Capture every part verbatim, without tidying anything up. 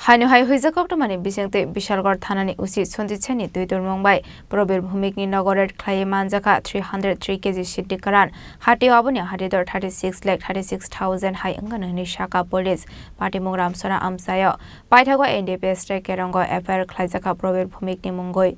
Haino hai huijak koktwmani bisingtwi Bishalgarh thanani O C Sanjit Sen ni twi turmung bai Probir Bhumik ni nogo raid khlaiwi manjakha three hundred three K G siddi kwran. Hatio aboni hati dor thirty six lakh thirty six thousand hai wngkha hwnwi sakha police. Patimung Ramsora amchaio. Paithago N D P S tei Kerongo F I R khlaijakha Probir Bhumik ni mungwi.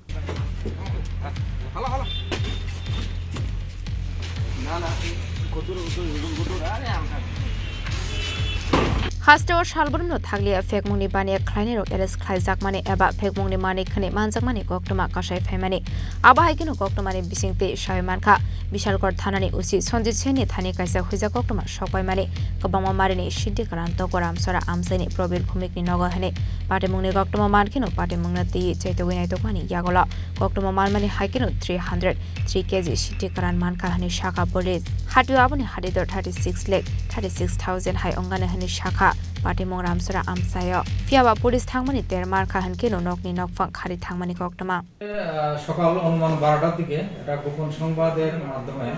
Hasteo salbrumno thakliya phekmungni baniya khlainairok arrest khlaijakmani eba phekmungni manwi khwnwi manjakmani koktwma kasai phaimani. Abo hai kheno koktwmani bisingtwi sawi mankha, Bishalgarh thanani O C Sanjit Sen ni thani kaisa huijak koktwma sokpaimani, kwbangma marini siddi kwran togo Ramsora amchaini Probir Bhumik ni nogo hwnwi. Patimungni koktwma mankheno patimungno twiwi chaitogwi naitokmani yagulo koktwma manmani hai kheno three hundred three K G siddi kwran mankha hwnwi sakha police. Hatio aboni hati dor thirty six lakh thirty six thousand hai wngkha hwnwi sakha patimung Ramsora amchaio. Phiyaba police thangmani ter mankha hwnkheno nokni nokphang khari thangmani koktwma. আহ, সকাল অনুমান বারোটার দিকে একটা গোপন সংবাদের মাধ্যমে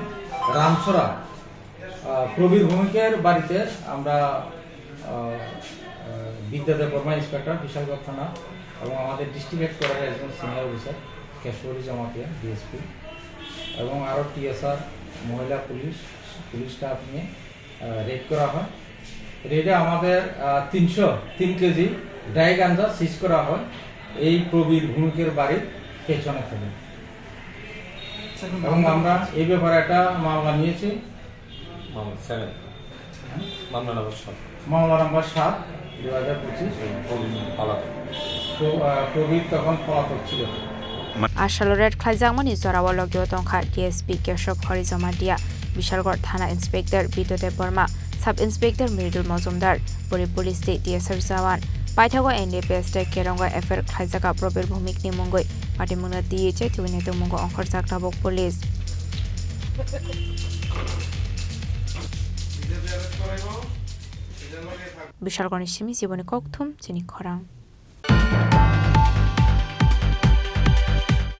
রামছড়া, আহ, প্রবীর ভৌমিকের বাড়িতে আমরা, আহ, আহ, বিদ্যা দেববর্মা ইন্সপেক্টর, বিশালগড় থানা, এবং আমাদের ডিস্ট্রিক্ট হেডকোয়ার্টারের একজন সিনিয়র অফিসার কেশবরী জমাতিয়া ডিএসপি এবং আরও টিএসআর, মহিলা পুলিশ, পুলিশ স্টাফ নিয়ে আহ, রেড করা হয়। রেডে আমাদের, আহ, তিনশো তিন কেজি ড্রাই গাঞ্জা সিজ করা হয় এই প্রবীর ভৌমিকের বাড়ির পেছনে থেকে। এবং আমরা এই ব্যাপারে একটা মামলা নিয়েছি। মামলা সেভেন। মামলা নাম্বার সাত। মামলা নাম্বার সাত, দুই হাজার পঁচিশ। প্রবীর পলাতক। প্র-, আহ, প্রবীর তখন পলাতক ছিল। Asalo raid khlaijakmani jorao logio tongkha D S P Keshob Hori Jamatia, Bishalgarh Thana Inspector Bidya Debbarma, Sub Inspector Mridul Mojumdar, Bori Police tei T S R jawan. Paithago N D P S tei Kerongo F I R khlaijakha Probir Bhumik ni mungwi. Patimungno twiwi chaitogwi naitokmungo ongkhorjak tabuk police. Bishalgarh ni simi Jiboni Kokthum, chini khorang.